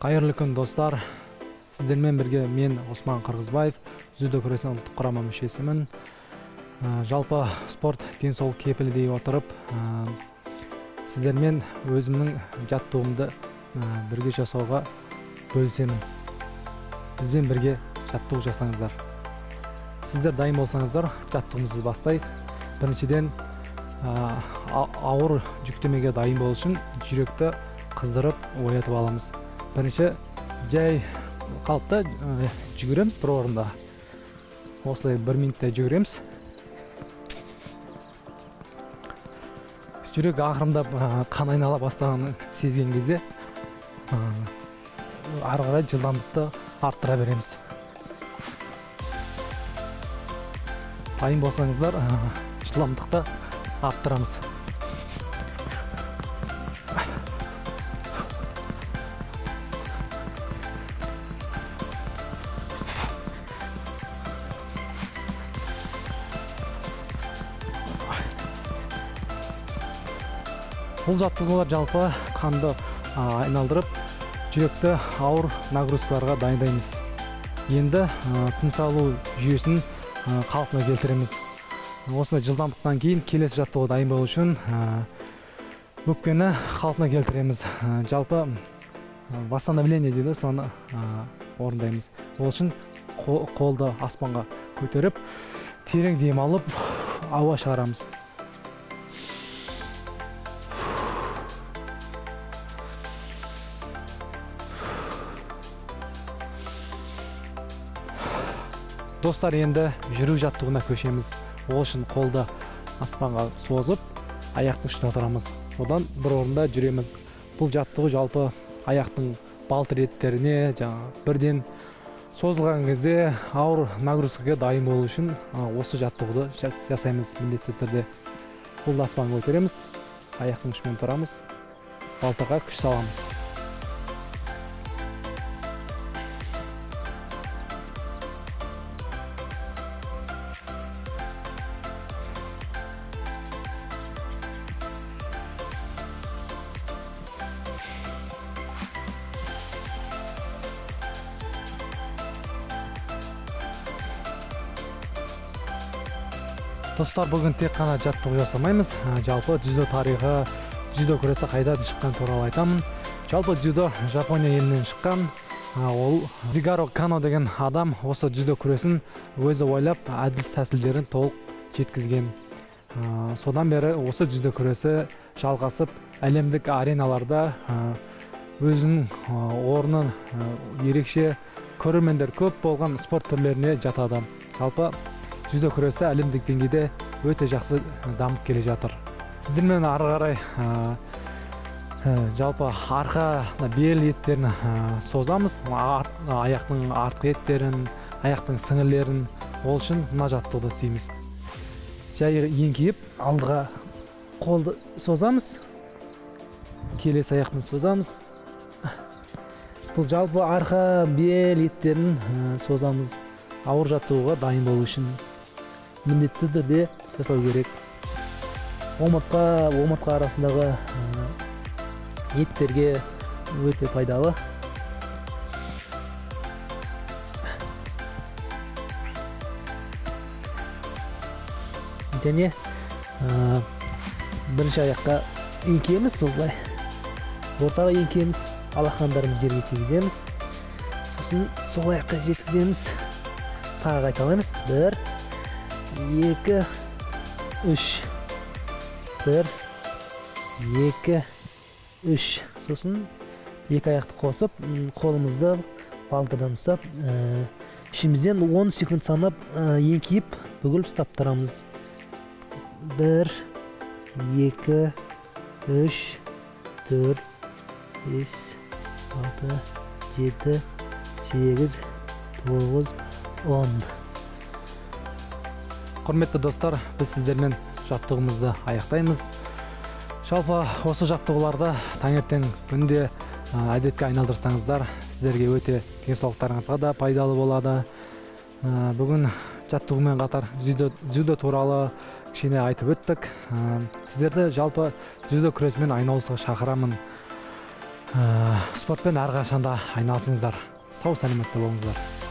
Қайырлы күн, достар. Сіздермен бірге мен Осман Қырғызбаев, дзюдо күресінің ұлттық құрама мүшесімін. Жалпы спорт денсаулық кепілі дей отырып, сіздермен өзімнің жаттығуымды бірге жасауға бөлісемін. Бізбен бірге жаттығу жасаңыздар. Сіздер дайын болсаңыздар, жаттығуымызды бастайық. Біріншіден, ауыр жүктемеге дайын болу үшін жүректі қыздырып оятып аламыз. Бірінші жай қалыпта жүгіреміз бір орында. Осылай бір минутта жүгіреміз. Жүрек ақырындап қан айнала бастағанын сезген кезде ары қарай жылдамдықты арттыра береміз. Дайын болсаңыздар, жылдамдықты арттырамыз. Бұл жаттығулар жалпы қанды айналдырып, жүректі ауыр нагрузкаларға дайындаймыз. Енді тыныс алу жүйесін қалпына келтіреміз. Осындай жылдамдықтан кейін келесі жаттығуға дайын болу үшін өкпені қалпына келтіреміз. Жалпы восстановление дейді, соны орындаймыз. Ол үшін қолды аспанға көтеріп, терең дем алып, ауа шығарамыз. Достар, енді жүру жаттығуына көшеміз. Ол үшін қолды аспанға созып, аяқтың ұшына тұрамыз. Одан бір орында жүреміз. Бұл жаттығу жалпы аяқтың балтыр еттеріне бірден созылған кезде ауыр нагрузкаға дайын болу үшін осы жаттығуды жасаймыз міндетті түрде. Қолды аспанға көтереміз, аяқтың ұшымен тұрамыз, балтырға күш саламыз. Достар, бүгін тек қана жаттығу жасамаймыз. Жалпы дзюдо тарихы, дзюдо күресі қайдан шыққан туралы айтамын. Жалпы дзюдо Жапония елінен шыққан. Ол Дзигаро Кано деген адам осы дзюдо күресін өзі ойлап, әдіс тәсілдерін толық жеткізген. Содан бері осы дзюдо күресі жалғасып, әлемдік ареналарда өзінің орнын ерекше көрермендер көп болған спорт түрлеріне жатады. Жалпы дзюдо күресі әлемдік деңгейде өте жақсы дамып келе жатыр. Сіздермен ары қарай жалпы арқа, бел еттерін созамыз, аяқтың артқы еттерін, аяқтың сіңірлерін. Ол үшін мына жаттығуды істейміз. Жай еңкейіп, алдыға қолды созамыз, келесі аяқпен созамыз. Бұл жалпы арқа, бел еттерін созамыз. Ауыр жаттығуға дайын болу үшін міндетті түрде жасау керек. Омыртқа арасындағы еттерге өте пайдалы. Және бірінші аяққа еңкейеміз, осылай. Ортаға еңкейеміз, алақандарымызды жерге тигіземіз. Сосын сол аяққа жеткіземіз. Тағы қайталаймыз. 1, 2, 3. 1, 2, 3. Сосын екі аяқты қосып, қолымызды балтырдан ұстап, ішімізден 10 секунд санап, еңкейіп, бүгіліп ұстап тұрамыз. 1, 2, 3, 4, 5, 6, 7, 8, 9, 10. Құрметті достар, біз сіздермен жаттығуымызды аяқтаймыз. Жалпы осы жаттығуларды таңертең күнде әдетке айналдырсаңыздар, сіздерге өте денсаулықтарыңызға да пайдалы болады. Бүгін жаттығумен қатар дзюдо туралы кішкене айтып өттік. Сіздерді жалпы дзюдо күресімен айналысуға шақырамын. Спортпен әрқашанда айналысыңыздар. Сау сәлеметте болыңыздар.